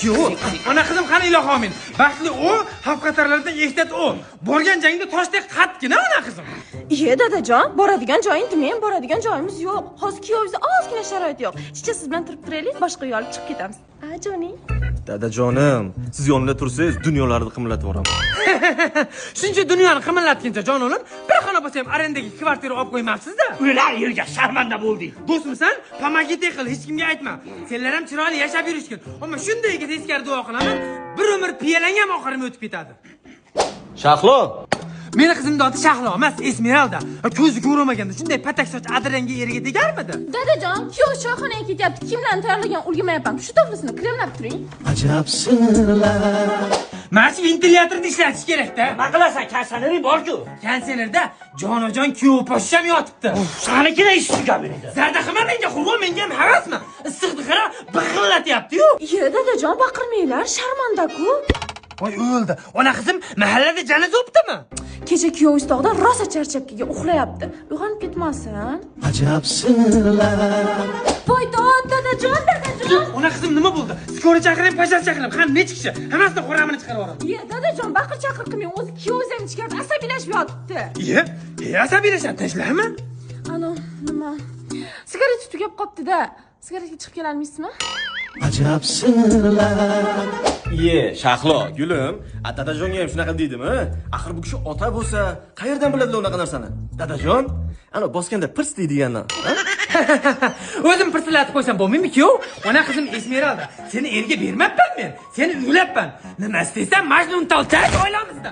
Yo'q, ona qizim, qani, ilohi omin. Baxtli o, xavf xatarlardan ehtiyot o. Borgan jangda toshdek qatgina, ona qizim. Iye, dadajon, boradigan joying demang, boradigan joyimiz yo'q. Hozir kuyovingizda ozgina sharoit yo'q. Chicha, siz bilan turib turaylik, boshqa uy olib chiqib ketamiz. A, joning. Dadajonim, siz yonimda tursangiz, dunyolarni qimillatib yuboraman. Shuncha dunyoni qimillatguncha, jon o'g'lim, bir xona bo'lsa ham arendaga kvartira olib qo'ymabsiz-da. O'lar yerga sharmanda bo'ldik. Do'stmisan? Помогите qil, hech kimga aytma. Senlar ham chiroyli yashab yurishgin. Ammo shundayga teskari duo qilaman, bir umr piyalang ham oxirim o'tib ketadi. Shahlo! Meni qizimni oti Shahlo emas, Esmeralda. Ko'zi ko'rmaganda shunday patak soch adirangga eriga tegarmidi? Dadajon, kuyov choyxonaga ketyapti. Kiyimlarni tayyorlagan ulgurmayapman. Shu tuflisini kremlab turing. Mana shu ventilyatorni ishlatish kerak-da. Nima qilasan? Konditsionering bor-ku. Konditsionerda jonajon kuyov poshsham yotibdi. Sanikida ish tugamaydi. Zarda qilma menga, qurg'on, menga ham havasmi? Issiqni qara, big'illatyapti-yu. Iye, dadajon, baqirmanglar, sharmanda-ku. Voy, o'ldi. Ona qizim, mahallada janaza o'pdimi? Kecha kuyovingiz tog'dan rosa charchab kelgan, uxlayapti. Uyg'onib ketmasin. Voy dod, dadajon, dadajon. Ona qizim, nima bo'ldi? Скорый chaqiring, пожар chaqiring. Ham nechi kishi? Hammasini xo'ramini chiqarib yuboraman. Iye, dadajon, baqir chaqir qilmang, o'zi kuyovingiz ham ichkarida asabiylashib yotibdi. Iye, e, asabiylashadi, tinchlarmi? Ano, nima? Sigaret tugab qolibdi-da. Sigaretga chiqib kelolmaysizmi? Iye, Shahlo, gulim, a dadajonga ham shunaqa deydimi? Axir bu kishi ota bo'lsa, qayerdan biladilar unaqa narsani? Dadajon, ana bosganda pirs deydigandan. Ha? O'zim pirsillatib qo'ysam bo'lmaymi, kuyov? Ona qizim Esmeralda, seni erga bermabman men. Seni uylabman. Nima istaysan, Majnun tolchak oilamizda.